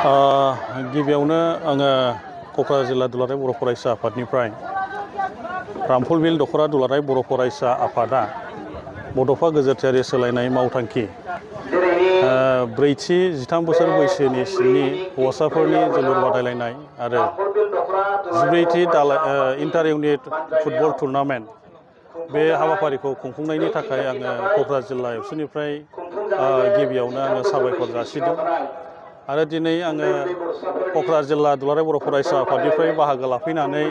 गिबियावनो आङो क'क्राझार जिल्ला दुलाराय बर' फरायसा आफादनिफ्राय रामफलबिल दख'रा दुलाराय बर' फरायसा आफादा बड'फा गेजेरथियारि सोलायनाय मावथांखि ब्रैथि 13 बोसोर बैसोनि सिंनि हौवासाफोरनि जोलुर बादायलायनाय आरो 14थि इन्टार इउनिट फुटबल टुर्नामेन्ट बे हाबाफारिखौ खुंफुंनायनि थाखाय आङो क'क्राझार जिल्ला एबसुनिफ्राय गिबियावनो आङो साबायखर जासिदों आरो दिनै आङो क'क्राझार जिल्ला दुलाराय बर' फरायसा आफादनिफ्राय बाहागो लाफैनानै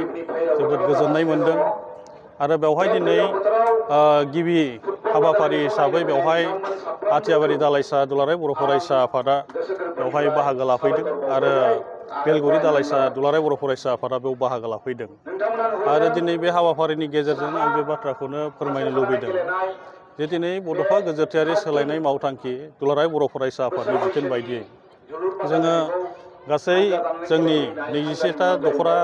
जोबोद गोजोननाय मोनदों आरो बेवहाय दिनै गिबि हाबाफारि हिसाबै बेवहाय आथियाबारि दालाइसा दुलाराय बर' फरायसा आफादा बेवहाय बाहागो लाफैदों आरो बेलगुरि दालाइसा दुलाराय बर' फरायसा आफादा बेयाव बाहागो लाफैदों आरो दिनै बे हाबाफारिनि गेजेरजों आं बे बाथ्राखौनो फोरमायनो लुबैदों जे दिनै बड'फा गेजेरथियारि सोलायनाय मावथांखि दुलाराय बर' फरायसा आफादनि बिथोन बायदियै जोङो गासै जोंनि 27था दख'रा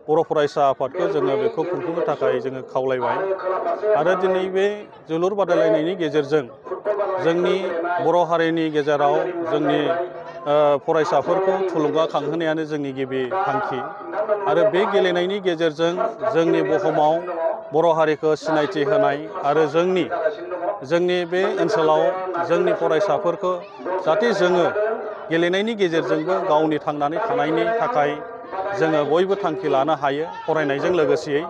बर' फरायसा आफादखौ जोङो बेखौ खुंफुंनो थाखाय जोङो खावलायबाय आरो दिनै बे जोलुर बादायलायनायनि गेजेरजों जोंनि बर' हारिनि गेजेराव जोंनि फरायसाफोरखौ थुलुंगाखांहोनायानो जोंनि गिबि थांखि आरो बे गेलेनायनि गेजेरजों जोंनि बुहुमाव बर' हारिखौ सिनायथि होनाय आरो जोंनि बे ओनसोलाव जोंनि फरायसाफोरखौ जाहाथे जोङो गेलेनायनि गेजेरजोंबो गावनि थांनानै थानायनि थाखाय जोङो बयबो थांखि लानो हायो फरायनायजों लोगोसेयै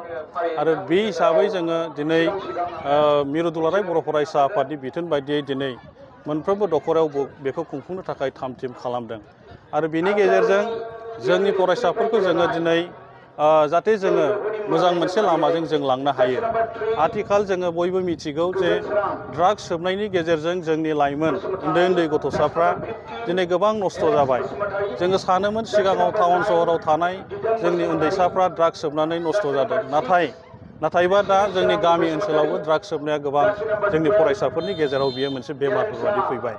आरो बे हिसाबै जोङो दिनै मिरु दुलाराय बर' फरायसा आफादनि बिथोन बायदियै दिनै मोनफ्रोमबो दख'रायाव बेखौ खुंफुंनो थाखाय थाम थिम खालामदों आरो बेनि गेजेरजों जोंनि फरायसाफोरखौ जोङो दिनै जाहाथे जोङो मोजां मोनसे लामाजों जों लांनो हायो आथिखाल जोङो बयबो मिथिगौ जे ड्राग्स सोबनायनि गेजेरजों जोंनि लाइमोन उन्दै गथ'साफ्रा दिनै गोबां नस्थ' जाबाय जोङो सानोमोन सिगाङाव टाउन सहराव थानाय जोंनि उन्दैसाफ्रा ड्राग्स सोबनानै नस्थ' जादों नाथायबा दा जोंनि गामि ओनसोलावबो ड्राग्स सोबनाया गोबां जोंनि फरायसाफोरनि गेजेराव बियो मोनसे बेमारफोर बादि फैबाय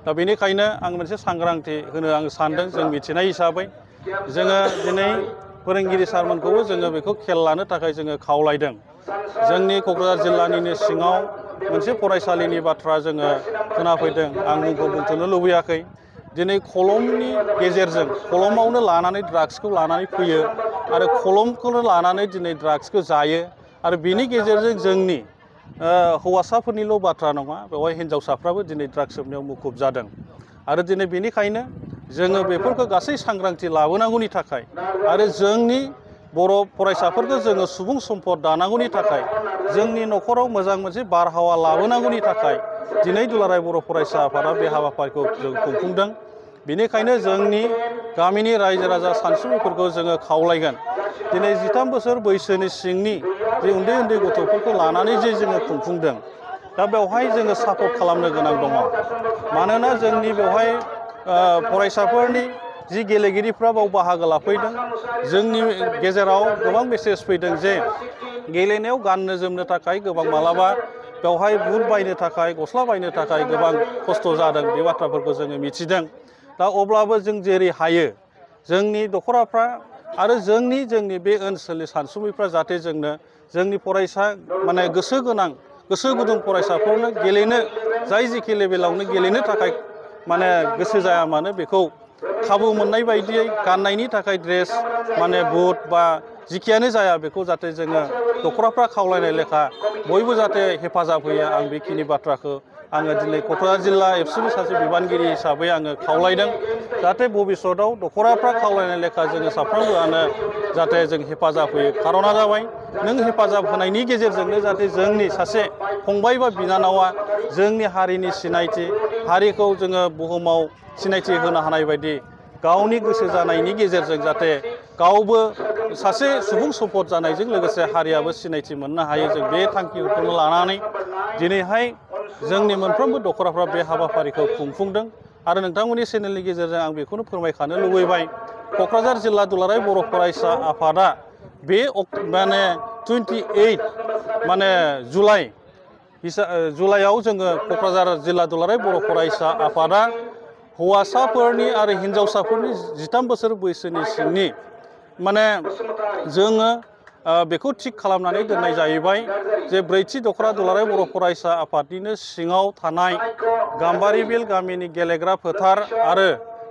दा बेनिखायनो आं मोनसे सांग्रांथि होनो आं सानदों जों मिथिनाय हिसाबै जोङो दिनै फोरोंगिरि सारमोनखौबो जोङो बेखौ खेल लानो थाखाय जोङो खावलायदों जोंनि क'क्राझार जिल्लानिनो सिङाव मोनसे फरायसालिनि बाथ्रा जोङो खोनाफैदों आं मुंखौ बुंथ'नो लुबैयाखै दिनै खलमनि गेजेरजों खलमावनो लानानै ड्राग्सखौ लानानै फैयो आरो खलमखौनो लानानै दिनै ड्राग्सखौ जायो आरो बेनि गेजेरजों जोंनि हौवासाफोरनिल' बाथ्रा नङा बेवहाय हिन्जावसाफ्राबो दिनै ड्राग्स सोबनायाव मुखुब जादों आरो दिनै बेनिखायनो जोङो बेफोरखौ गासै सांग्रांथि लाबोनांगौनि थाखाय आरो जोंनि बर' फरायसाफोरखौ जोङो सुबुं सम्पद दानांगौनि थाखाय जोंनि न'खराव मोजां मोनसे बारहावा लाबोनांगौनि थाखाय दिनै दुलाराय बर' फरायसा आफादा बे हाबाफारिखौ जों खुंफुंदों बेनिखायनो जोंनि गामिनि रायजो राजा सानसुमैफोरखौ जोङो खावलायगोन दिनै 13 बोसोर बैसोनि सिंनि जे उन्दै गथ'फोरखौ लानानै जे जोङो खुंफुंदों दा बेवहाय जोङो सापर्ट खालामनो गोनां दङ मानोना जोंनि बेवहाय फरायसाफोरनि जि गेलेगिरिफ्रा बाव बाहागो लाफैदों जोंनि गेजेराव गोबां मेसेज फैदों जे गेलेनायाव गाननो जोमनो थाखाय गोबां मालाबा बेवहाय बुट बायनो थाखाय गस्ला बायनो थाखाय गोबां खस्थ' जादों बे बाथ्राफोरखौ जोङो मिथिदों दा अब्लाबो जों जेरै हायो जोंनि दख'राफ्रा आरो जोंनि बे ओनसोलनि सानसुमैफ्रा जाहाथे जोंनि फरायसा माने गोसो गुदुं फरायसाफोरनो गेलेनो जाय जेखि लेभेलावनो गेलेनो थाखाय माने गोसो जाया मानो बेखौ खाबु मोननाय बायदियै गाननायनि थाखाय ड्रेस माने बुट बा जिखियानो जाया बेखौ जाहाथे जोङो दख'राफ्रा खावलायनाय लेखा बयबो जाहाथे हेफाजाब होयो आं बेखिनि बाथ्राखौ आङो दिनै क'क्राझार जिल्ला एबसुनि सासे बिबानगिरि हिसाबै आङो खावलायदों जाहाथे भबिष्यतआव दख'राफ्रा खावलायनाय लेखा जोङो साफ्रोमबोआनो जाहाथे जों हेफाजाब होयो खार'ना जाबाय नों हेफाजाब होनायनि गेजेरजोंनो जाहाथे जोंनि सासे फंबाय बा बिनानावा जोंनि हारिनि सिनायथि हारिखौ जोङो बुहुमाव सिनायथि होनो हानाय बायदि गावनि गोसो जानायनि गेजेरजों जाहाथे गावबो सासे सुबुं सम्पद जानायजों लोगोसे हारियाबो सिनायथि मोननो हायो जों बे थांखिखौनो लानानै दिनैहाय जोंनि मोनफ्रोमबो दख'राफ्रा बे हाबाफारिखौ खुंफुंदों आरो नोंथांमोननि चेनेलनि गेजेरजों आं बेखौनो फोरमायखानो लुबैबाय क'क्राझार जिल्ला दुलाराय बर' फरायसा आफादा बे माने 28 माने जुलाइआव जोङो क'क्राझार जिल्ला दुलाराय बर' फरायसा आफादा हौवासाफोरनि आरो हिन्जावसाफोरनि 13 बोसोर बैसोनि सिंनि माने जोङो बेखौ थिग खालामनानै दोननाय जाहैबाय जे ब्रैथि दख'रा दुलाराय बर' फरायसा आफादनिनो सिङाव थानाय गाम्बारि बिल गामिनि गेलेग्रा फोथार आरो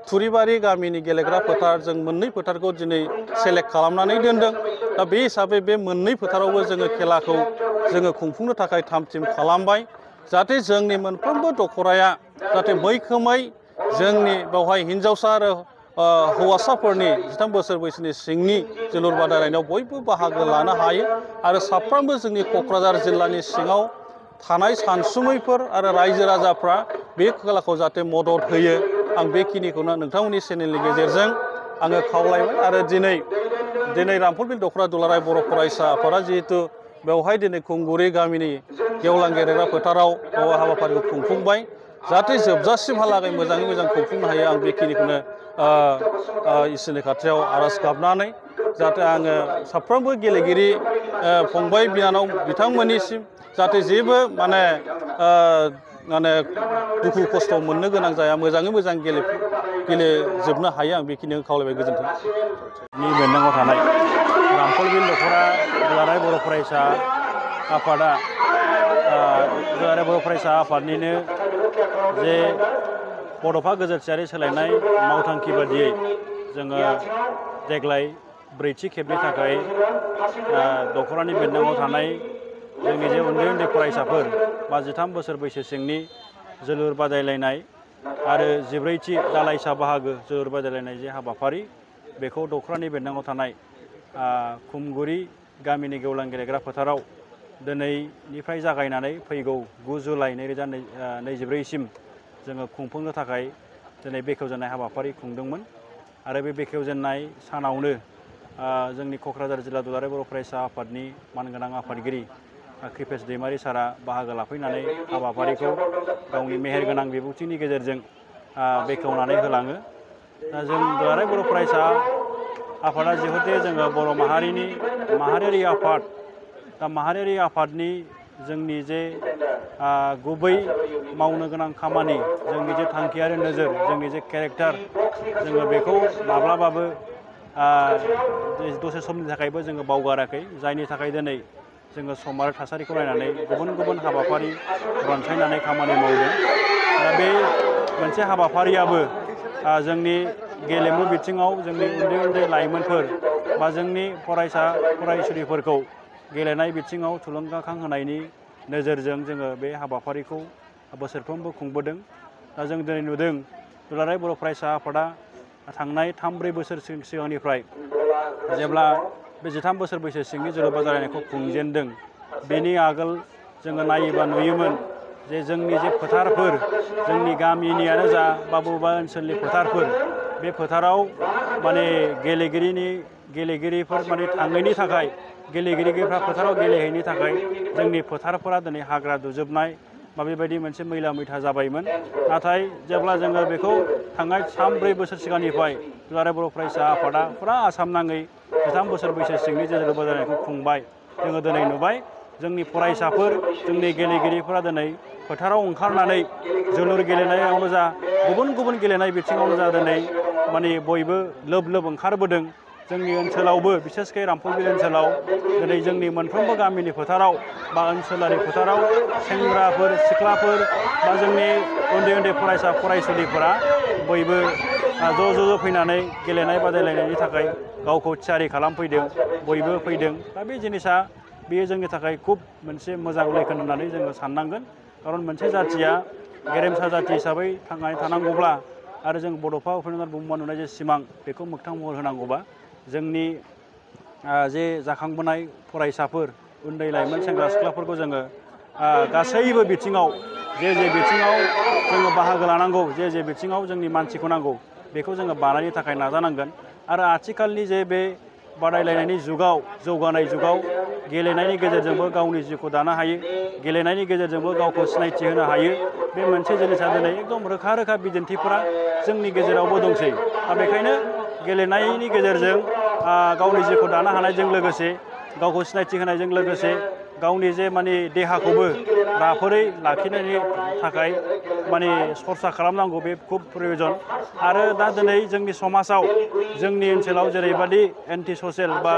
थुरिबारि गामिनि गेलेग्रा फोथार जों मोननै फोथारखौ दिनै सेलेक्ट खालामनानै दोनदों। दा बे हिसाबै बे मोननै फोथारावबो जोङो खेलाखौ जोङो खुंफुंनो थाखाय थाम थिम खालामबाय जाहाथे जोंनि मोनफ्रोमबो दखराया जाहाथे मैखोमै जोंनि बेवहाय हिन्जावसा आरो हौवासाफोरनि 13 बोसोर बैसोनि सिंनि जोलुर बादायलायनायाव बयबो बाहागो लानो हायो आरो साफ्रोमबो जोंनि क'क्राझार जिल्लानि सिङाव थानाय सानसुमैफोर आरो रायजो राजाफ्रा बे खेलाखौ जाहाथे मदद होयो। आं बेखिनिखौनो नोंथांमोननि चेनेलनि गेजेरजों आङो खावलायबाय आरो दिनै रामफलबिल दख'रा दुलाराय बर' फरायसा आफादा जिहेतु बेवहाय दिनै खुंगुरि गामिनि गेवलां गेलेग्रा फोथाराव हाबाफारिखौ खुंफुंबाय जाहाथे जोबजासिमहालागै मोजाङै मोजां खुंफुंनो हायो। आं बेखिनिखौनो इसोरनि खाथियाव आर'ज गाबनानै जाहाथे आङो साफ्रोमबो गेलेगिरि फंबाय बिनानाव बिथांमोननिसिम जाहाथे जेबो माने दुखु खस्थ' मोननो गोनां जाया मोजाङै मोजां गेलेजोबनो हायो। आं बेखिनिखौ खावलायबाय। गोजोन्थों। नि बेन्दोङाव थानाय रामफलबिल दख'रा दुलाराय बर' फरायसा आफादा दुलाराय बर' फरायसा आफादनिनो जे बड'फा गोजोरथियारि सोलायनाय मावथांखि बादियै जोङो देग्लाय ब्रैथि खेबनि थाखाय दख'रानि बेन्दोङाव थानाय जोंनि जे उन्दै उन्दै फरायसाफोर बा 13 बोसोर बैसो सिंनि जोलुर बादायलायनाय आरो 14थि दालाइसा बाहागो जोलुर बादायलायनाय जे हाबाफारि बेखौ दख'रानि बेन्दोङाव थानाय खुमगुरि गामिनि गेवलां गेलेग्रा फोथाराव दिनैनिफ्राय जागायनानै फैगौ 9 जुलाइ 2024सिम जोङो खुंफुंनो थाखाय दिनै बेखेवजेननाय हाबाफारि खुंदोंमोन आरो बे बेखेवजेननाय सानावनो जोंनि क'क्राझार जिल्ला दुलाराय बर' फरायसा आफादनि मानगोनां आफादगिरि कृपेश दैमारि सारा बाहागो लाफैनानै हाबाफारिखौ गावनि मेहेरगोनां बिबुंथिनि गेजेरजों बेखेवनानै होलाङो। दा जों दुलाराय बर' फरायसा आफादा जिहेतु जोङो बर' माहारिनि माहारियारि आफाद दा माहारियारि आफादनि जोंनि जे गुबै मावनो गोनां खामानि जोंनि जे थांखियारि नोजोर जोंनि जे केरेक्टार जोङो बेखौ माब्लाबाबो दसे समनि थाखायबो जोङो बावगाराखै जायनि थाखाय दिनै जोङो सम आरो थासारिखौ नायनानै गुबुन गुबुन हाबाफारि रनसायनानै खामानि मावदों। दा बे मोनसे हाबाफारियाबो जोंनि गेलेमु बिथिङाव जोंनि उन्दै उन्दै लाइमोनफोर बा जोंनि फरायसा फरायसुलिफोरखौ गेलेनाय बिथिङाव थुलुंगाखां होनायनि नोजोरजों जोङो बे हाबाफारिखौ बोसोरफ्रोमबो खुंबोदों। दा जों दिनै नुदों दुलाराय बर' फरायसा आफादा थांनाय 3-4 बोसोर सिगांनिफ्राय जेब्ला बे 13 बोसोर बैसो सिंनि जोलुर बादायलायनायखौ खुंजेनदों बेनि आगोल जोङो नायोबा नुयोमोन जे जोंनि जे फोथारफोर जोंनि गामिनियानो जा बा बबेबा ओनसोलनि फोथारफोर बे फोथाराव माने गेलेगिरिफोर माने थाङैनि थाखाय गेलेगिरिफ्रा फोथाराव गेलेहैनि थाखाय जोंनि फोथारफोरा दिनै हाग्रा दुजोबनाय बा बेबायदि मोनसे मैला मैथा जाबायमोन। नाथाय जेब्ला जोङो बेखौ थांनाय 3-4 बोसोर सिगांनिफ्राय दुलाराय बर' फरायसा आफादा फुरा आसाम नाङै 13 बोसोर बैसो सिंनि जोलुर बादायलायनायखौ खुंबाय। जोङो दिनै नुबाय जोंनि फरायसाफोर जोंनि गेलेगिरिफोरा दिनै फोथाराव ओंखारनानै जोलुर गेलेनायावनो जा गुबुन गुबुन गेलेनाय बिथिङावनो जा दिनै माने बयबो लोब लोब ओंखारबोदों। जोंनि ओनसोलावबो बिसेसकै रामफलबिल ओनसोलाव दिनै जोंनि मोनफ्रोमबो गामिनि फोथाराव बा ओनसोलारि फोथाराव सेंग्राफोर सिख्लाफोर बा जोंनि उन्दै उन्दै फरायसा फरायसुलिफोरा बयबो ज' फैनानै गेलेनाय बादायलायनायनि थाखाय गावखौ थियारि खालामफैदों। बयबो फैदों। दा बे जिनिसा बेयो जोंनि थाखाय खुब मोनसे मोजां लैखोन होननानै जोङो साननांगोन। खारन मोनसे जाथिया गेरेमसा जाथि हिसाबै थांनानै थानांगौब्ला आरो जों बड'फा उपेन्द्र नाथ ब्रह्मआ नुनाय जे सिमां बेखौ मोगथां महर होनांगौबा जोंनि जे जाखांबोनाय फरायसाफोर उन्दै लाइमोन सेंग्रा सिख्लाफोरखौ जोङो गासैबो बिथिङाव जे बिथिङाव जोङो बाहागो लानांगौ जे बिथिङाव जोंनि मानसिखौ नांगौ बेखौ जोङो बानायनो थाखाय नाजानांगोन। आरो आथिखालनि जे बे बादायलायनायनि जुगाव जौगानाय जुगाव गेलेनायनि गेजेरजोंबो गावनि जिउखौ दानो हायो। गेलेनायनि गेजेरजोंबो गावखौ सिनायथि होनो हायो। बे मोनसे जिनिसा दिनै एकदम रोखा रोखा बिदिन्थिफोरा जोंनि गेजेरावबो दंसै। दा बेखायनो गेलेनायनि गेजेरजों गावनि जिउखौ दानो हानायजों लोगोसे गावखौ सिनायथि होनायजों लोगोसे गावनि जे माने देहाखौबो राफोदै लाखिनायनि थाखाय माने सरसा खालामनांगौ बे खुब प्रयजन। आरो दा दिनै जोंनि समाजाव जोंनि ओनसोलाव जेरैबायदि एन्टि ससियेल बा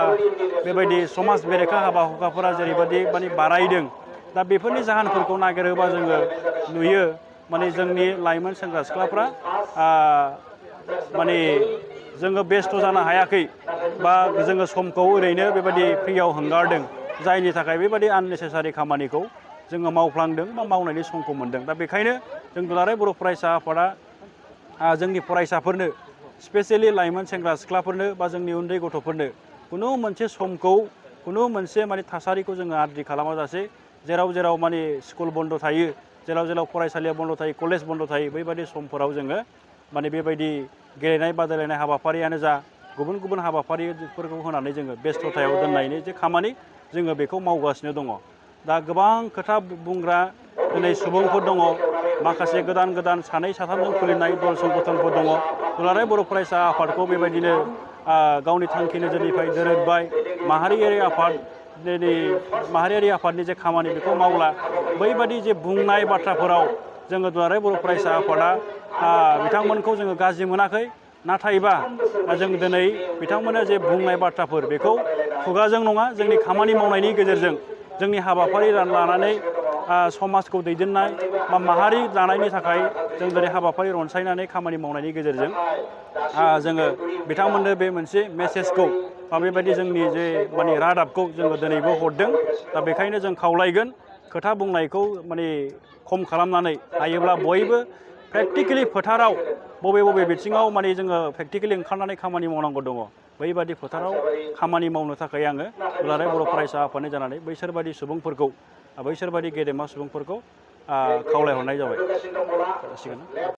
बेबायदि समाज बेरेखा हाबा हुखाफोरा जेरैबायदि माने बारायदों दा बेफोरनि जाहोनफोरखौ नागिरोबा जोङो नुयो माने जोंनि लाइमोन सेंग्रा सिख्लाफ्रा माने जोङो बेस्थ' जानो हायाखै बा जोङो समखौ ओरैनो बेबायदि फ्रियाव हंगारदों जायनि थाखाय बेबायदि आननेसेसारि खामानिखौ जोङो मावफ्लांदों बा मावनायनि समखौ मोनदों दा बेखायनो जों दुलाराय बर' फरायसा आफादा जोंनि फरायसाफोरनो स्पेसियेलि लाइमोन सेंग्रा सिख्लाफोरनो बा जोंनि उन्दै गथ'फोरनो कुनु मोनसे समखौ कुनु मोनसे माने थासारिखौ जोङो आद्रि खालामाजासे जेराव जेराव माने स्कुल बन्द थायो जेराव जेराव फरायसालिया बन्द थायो कलेज बन्द थायो बैबायदि समफोराव जोङो माने बेबायदि गेलेनाय बादायलायनाय हाबाफारियानो जा गुबुन गुबुन हाबाफारिफोरखौ होनानै जोङो बेस्थ'थायाव दोननायनि जे खामानि जोङो बेखौ मावगासिनो दङ दा गोबां खोथा बुंग्रा दिनै सुबुंफोर दङ माखासे गोदान गोदान सानै साथामजों खुलिनाय दल संगठनफोर दङ दुलाराय बर' फरायसा आफादखौ बेबायदिनो गावनि थांखि नोजोरनिफ्राय दोरोदबाय माहारियारि आफाद दिनै माहारियारि आफादनि जे खामानि बेखौ मावला बैबादि जे बुंनाय बाथ्राफोराव जोङो दुलाराय बर' फरायसा आफादा बिथांमोनखौ जोङो गाज्रि मोनाखै नाथायबा जों दिनै बिथांमोना जे बुंनाय बाथ्राफोर बेखौ खुगाजों नङा जोंनि खामानि मावनायनि गेजेरजों जोंनि हाबाफारि लानानै समाजखौ दैदेननाय बा माहारि दानायनि थाखाय जों दिनै हाबाफारि रनसायनानै खामानि मावनायनि गेजेरजों जोङो बिथांमोननो बे मोनसे मेसेजखौ बा बेबायदि जोंनि जे माने रादाबखौ जोङो दिनैबो हरदों दा बेखायनो जों खावलायगोन खोथा बुंनायखौ माने खम खालामनानै हायोब्ला बयबो प्रेक्टिकेलि फोथाराव बबे बबे बिथिङाव माने जोङो प्रेक्टिकेलि ओंखारनानै खामानि मावनांगौ दङ बैबादि फोथाराव खामानि मावनो थाखाय आङो दुलाराय बर' फरायसा आफादनि जानानै बैसोरबादि सुबुंफोरखौ बैसोरबादि गेदेमा सुबुंफोरखौ खावलायहरनाय जाबाय।